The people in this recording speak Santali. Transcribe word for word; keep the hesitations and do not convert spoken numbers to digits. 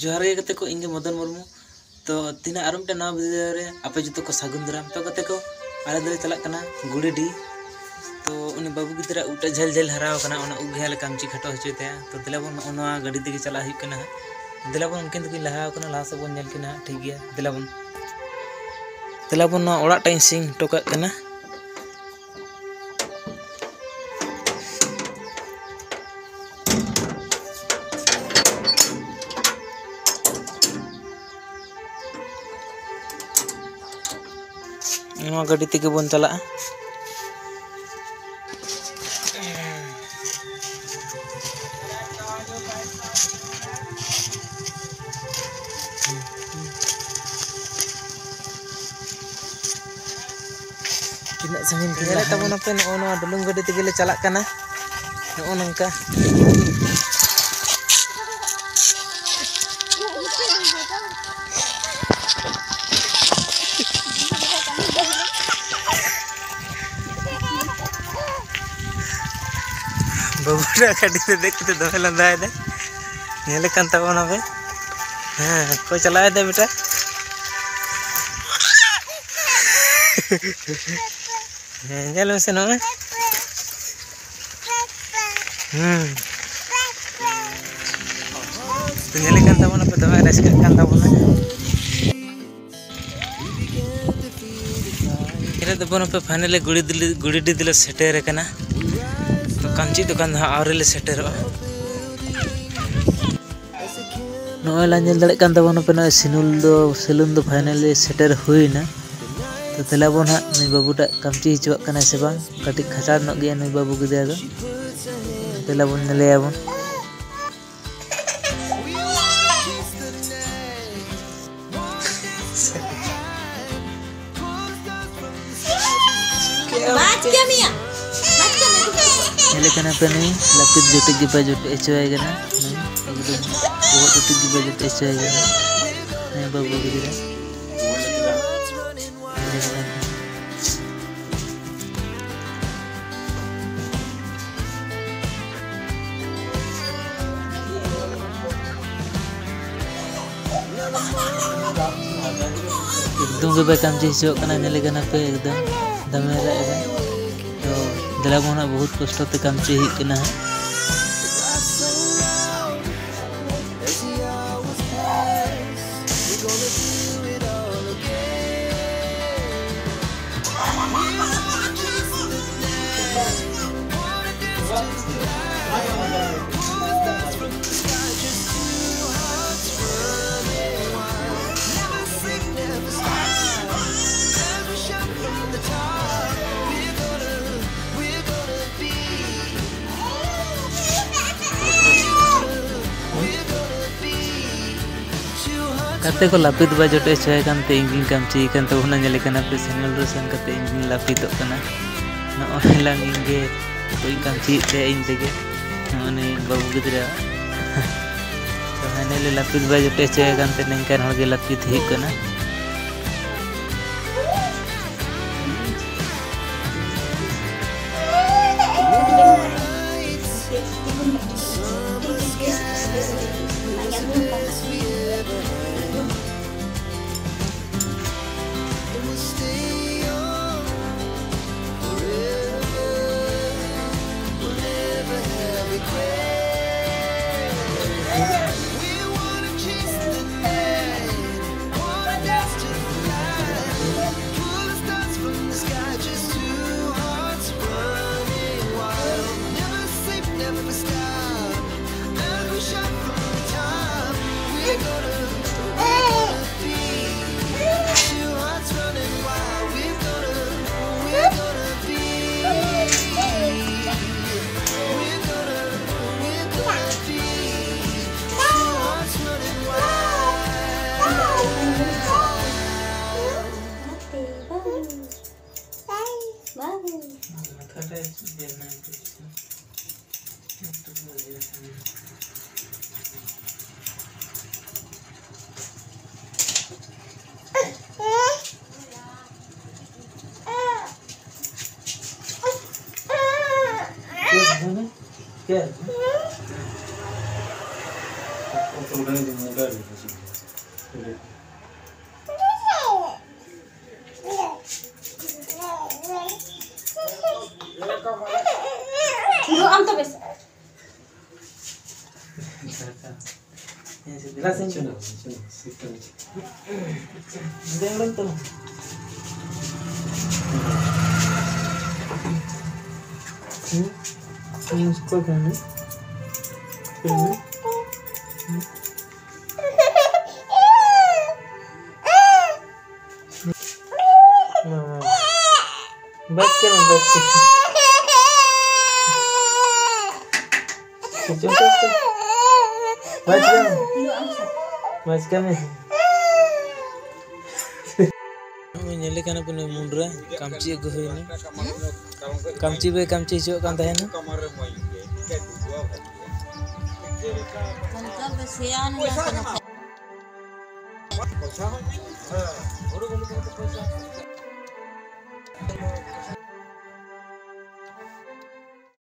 ᱡᱚᱦᱟᱨ ᱜᱮ ᱜᱟᱛᱮ ᱠᱚ, ᱤᱧ ᱜᱮ ᱢᱚᱫᱚᱱ ᱢᱩᱨᱢᱩ᱾ ᱛᱚ ᱛᱤᱦᱤᱧ ᱟᱨᱚ ᱢᱤᱫᱴᱮᱱ ᱱᱟᱣᱟ ᱵᱷᱤᱰᱤᱭᱳ ᱨᱮ ᱟᱯᱮ ᱡᱚᱛᱚ ᱠᱚ ᱥᱟᱹᱜᱩᱱ ᱫᱟᱨᱟᱢ᱾ ᱛᱚ ᱜᱟᱛᱮ ᱠᱚ, ᱟᱞᱮ ᱫᱚᱞᱮ ᱪᱟᱞᱟᱜ ᱠᱟᱱᱟ ᱜᱩᱲᱤᱰᱤ᱾ ᱛᱚ ᱩᱱᱤ ᱵᱟᱹᱵᱩ ᱜᱤᱫᱽᱨᱟᱹ ᱩᱵ ᱴᱟᱜ ᱡᱷᱟᱹᱞ ᱡᱷᱟᱹᱞ ᱦᱟᱨᱟᱣ ᱠᱟᱱᱟ, ᱚᱱᱟ ᱩᱵ ᱜᱮ ᱦᱟᱸᱜ ᱞᱮ ᱠᱟᱢᱪᱤ ᱠᱷᱟᱴᱚ ᱦᱚᱪᱚᱭ ᱛᱟᱭᱟ᱾ ᱛᱚ ᱫᱮᱞᱟ ᱵᱚᱱ, ᱱᱚᱜᱼᱚ ᱱᱚᱣᱟ ᱜᱟᱹᱰᱤ ᱛᱮᱜᱮ ᱪᱟᱞᱟᱜ ᱦᱩᱭᱩᱜ ᱠᱟᱱᱟ ᱦᱟᱸᱜ᱾ ᱫᱮᱞᱟ ᱵᱚᱱ, ᱩᱱᱠᱤᱱ ᱫᱚᱠᱤᱱ ᱞᱟᱦᱟ ᱟᱠᱟᱱᱟ, ᱞᱟᱦᱟ ᱥᱮᱫ ᱵᱚᱱ ᱧᱮᱞ ᱠᱤᱱᱟ ᱦᱟᱸᱜ, ᱴᱷᱤᱠ ᱜᱮᱭᱟ᱾ ᱫᱮᱞᱟ ᱵᱚᱱ, ᱫᱮᱞᱟ ᱵᱚᱱ, ᱱᱚᱣᱟ ᱚᱲᱟᱜ ᱴᱟᱜ ᱤᱧ ᱥᱤᱧ ᱦᱚᱴᱚ ᱠᱟᱜ ᱠᱟᱱᱟ᱾ ᱱᱚᱣᱟ ᱜᱟᱹᱰᱤ ᱛᱮᱜᱮ ᱵᱚᱱ ᱪᱟᱞᱟᱜᱼᱟ᱾ ᱛᱤᱱᱟᱹᱜ ᱥᱟᱺᱜᱤᱧ ᱠᱤᱱ ᱧᱮᱞᱮᱫ ᱞᱟᱦᱟ ᱛᱟᱵᱚᱱᱟᱯᱮ, ᱱᱚᱜᱼᱚ ᱱᱚᱣᱟ ᱰᱩᱞᱩᱝ ᱜᱟᱹᱰᱤ ᱛᱮᱜᱮ ᱞᱮ ᱪᱟᱞᱟᱜ ᱠᱟᱱᱟ᱾ ᱱᱚᱜᱼᱚ ᱱᱚᱝᱠᱟ᱾ ᱵᱟᱹᱵᱩ ᱴᱟᱜ ᱜᱟᱹᱰᱤ ᱨᱮ ᱫᱮᱡ ᱠᱟᱛᱮ ᱫᱚᱢᱮ ᱞᱟᱸᱫᱟᱭᱮᱫᱟ᱾ ᱧᱮᱞᱮ ᱠᱟᱱ ᱛᱟᱵᱚᱱᱟ ᱯᱮ᱾ ᱦᱮᱸ, ᱚᱠᱚᱭ ᱪᱟᱞᱟᱣᱮᱫᱟ ᱵᱮᱴᱟ? ᱦᱮᱸ, ᱧᱮᱞ ᱢᱮᱥᱮ ᱱᱚᱜᱼᱚᱭ᱾ ᱦᱩᱸ᱾ ᱛᱚ, ᱧᱮᱞᱮ ᱠᱟᱱ ᱛᱟᱵᱚᱱᱟ ᱯᱮ, ᱫᱚᱢᱮ ᱨᱟᱹᱥᱠᱟᱹᱜ ᱠᱟᱱ ᱛᱟᱵᱚᱱᱟ᱾ ᱧᱮᱞᱮᱫ ᱛᱟᱵᱚᱱᱟ ᱯᱮ, finally ᱜᱩᱲᱤ ᱫᱤᱞᱤ-, ᱜᱩᱲᱤᱰᱤ ᱫᱚᱞᱮ ᱥᱮᱴᱮᱨ ᱟᱠᱟᱱᱟ᱾ ᱛᱚ, ᱠᱟᱢᱪᱤ ᱫᱚᱠᱟᱱ ᱫᱚ ᱦᱟᱸᱜ ᱟᱹᱣᱨᱤ ᱞᱮ ᱥᱮᱴᱮᱨᱚᱜᱼᱟ᱾ ᱱᱚᱜᱼᱚᱭ ᱞᱟᱝ ᱧᱮᱞ ᱫᱟᱲᱮᱭᱟᱜ ᱠᱟᱱ ᱛᱟᱵᱚᱱᱟ ᱯᱮ, ᱱᱚᱜᱼᱚᱭ ᱥᱤᱱᱩᱞ ᱫᱚ, ᱥᱮᱞᱩᱱ ᱫᱚ finally ᱥᱮᱴᱮᱨ ᱦᱩᱭᱱᱟ᱾ ᱛᱚ ᱫᱮᱞᱟ ᱵᱚᱱ ᱦᱟᱸᱜ, ᱱᱩᱭ ᱵᱟᱹᱵᱩ ᱴᱟᱜ ᱠᱟᱢᱪᱤ ᱦᱚᱪᱚᱣᱟᱜ ᱠᱟᱱᱟᱭ ᱥᱮ ᱵᱟᱝ, ᱠᱟᱹᱴᱤᱡ ᱠᱷᱟᱪᱟᱲ ᱧᱚᱜ ᱜᱮᱭᱟ ᱱᱩᱭ ᱵᱟᱹᱵᱩ ᱜᱤᱫᱽᱨᱟᱹ ᱫᱚ᱾ ᱫᱮᱞᱟ ᱵᱚᱱ ᱧᱮᱞᱮᱭᱟ ᱵᱚᱱ᱾ ᱵᱟᱫ ᱠᱟᱹᱢᱤᱭᱟ᱾ ᱵᱟᱫ ᱠᱟᱹᱢᱤᱭᱟ᱾ ᱧᱮᱞᱮ ᱠᱟᱱᱟ ᱯᱮ, ᱱᱩᱭ ᱞᱟᱹᱯᱤᱛ ᱡᱩᱴᱤᱡ ᱜᱮ ᱵᱟᱭ ᱡᱩᱴᱤᱡ ᱦᱚᱪᱚᱣᱟᱭ ᱠᱟᱱᱟ᱾ ᱱᱩᱭ ᱮᱠᱫᱚᱢ ᱵᱚᱦᱚᱜ ᱡᱩᱴᱤᱡ ᱜᱮ ᱵᱟᱭ ᱡᱩᱴᱤᱡ ᱦᱚᱪᱚᱣᱟᱭ ᱠᱟᱱᱟ᱾ ᱱᱩᱭ ᱵᱟᱹᱵᱩ ᱜᱤᱫᱽᱨᱟᱹ᱾ ᱛᱚᱵᱮ ᱠᱟᱢᱪᱤ ᱦᱚᱪᱚᱣᱟᱜ ᱠᱟᱱᱟ, ᱧᱮᱞᱮ ᱠᱟᱱᱟ ᱯᱮ ᱮᱠᱫᱚᱢ ᱫᱚᱢᱮ ᱨᱟᱜ ᱮᱫᱟ᱾ ᱛᱚ ᱫᱮᱞᱟ ᱵᱚᱱ ᱦᱟᱸᱜ, ᱵᱚᱦᱩᱛ ᱠᱚᱥᱴᱚ ᱛᱮ ᱠᱟᱢᱪᱤ ᱦᱩᱭᱩᱜ ᱠᱟᱱᱟ ᱦᱟᱸᱜ᱾ ᱜᱟᱛᱮ ᱠᱚ ᱞᱟᱹᱯᱤᱛ ᱵᱟᱭ ᱡᱚᱴᱮᱫ ᱦᱚᱪᱚᱭ ᱠᱟᱱᱛᱮ ᱤᱧ ᱜᱤᱧ ᱠᱟᱢᱪᱤᱭᱮ ᱠᱟᱱ ᱛᱟᱵᱚᱱᱟ᱾ ᱧᱮᱞᱮ ᱠᱟᱱᱟ ᱯᱮ, ᱥᱮᱸᱜᱮᱞ ᱨᱮ ᱥᱮᱱ ᱠᱟᱛᱮ ᱤᱧ ᱜᱤᱧ ᱞᱟᱹᱯᱤᱛᱚᱜ ᱠᱟᱱᱟ᱾ ᱱᱚᱜᱼᱚᱭ ᱞᱟᱝ ᱤᱧ ᱜᱮ ᱠᱟᱹᱢᱪᱤᱭᱮᱫ ᱛᱟᱦᱮᱸ ᱤᱧ ᱛᱮᱜᱮ, ᱱᱚᱜᱼᱚ ᱱᱩᱭ ᱵᱟᱹᱵᱩ ᱜᱤᱫᱽᱨᱟᱹ᱾ ᱛᱚ finally ᱞᱟᱹᱯᱤᱛ ᱵᱟᱭ ᱡᱚᱴᱮᱫ ᱦᱚᱪᱚᱭᱮ ᱠᱟᱱᱛᱮ ᱱᱤᱝᱠᱟᱱ ᱦᱚᱲ ᱜᱮ ᱞᱟᱹᱯᱤᱛ ᱦᱩᱭᱩᱜ ᱠᱟᱱᱟ᱾ ᱫᱩᱲᱩᱵ ᱟᱢ ᱛᱚᱵᱮ ᱥᱮ᱾ ᱵᱟᱪᱠᱟᱹ ᱢᱮ, ᱵᱟᱪᱠᱟᱹ ᱢᱮ᱾ ᱪᱩᱯ, ᱪᱩᱯ, ᱪᱩᱯ᱾ ᱵᱟᱪᱠᱟᱹ ᱢᱮ᱾ ᱵᱟᱪᱠᱟᱹ ᱢᱮ᱾ ᱱᱚᱜᱼᱚᱭ ᱧᱮᱞᱮ ᱠᱟᱱᱟ ᱯᱮ, ᱱᱩᱭ ᱢᱩᱱᱰᱨᱟᱹ ᱠᱟᱢᱪᱤ ᱟᱹᱜᱩ ᱦᱩᱭᱱᱟ᱾ ᱠᱟᱢᱪᱤ ᱵᱮ ᱠᱟᱢᱪᱤ ᱦᱚᱪᱚᱣᱟᱜ ᱠᱟᱱ ᱛᱟᱦᱮᱱᱟ᱾ ᱱᱮᱛᱟᱨ ᱫᱚ ᱥᱮᱭᱟᱱ ᱮᱱᱟ ᱠᱚ ᱱᱚᱛᱮ᱾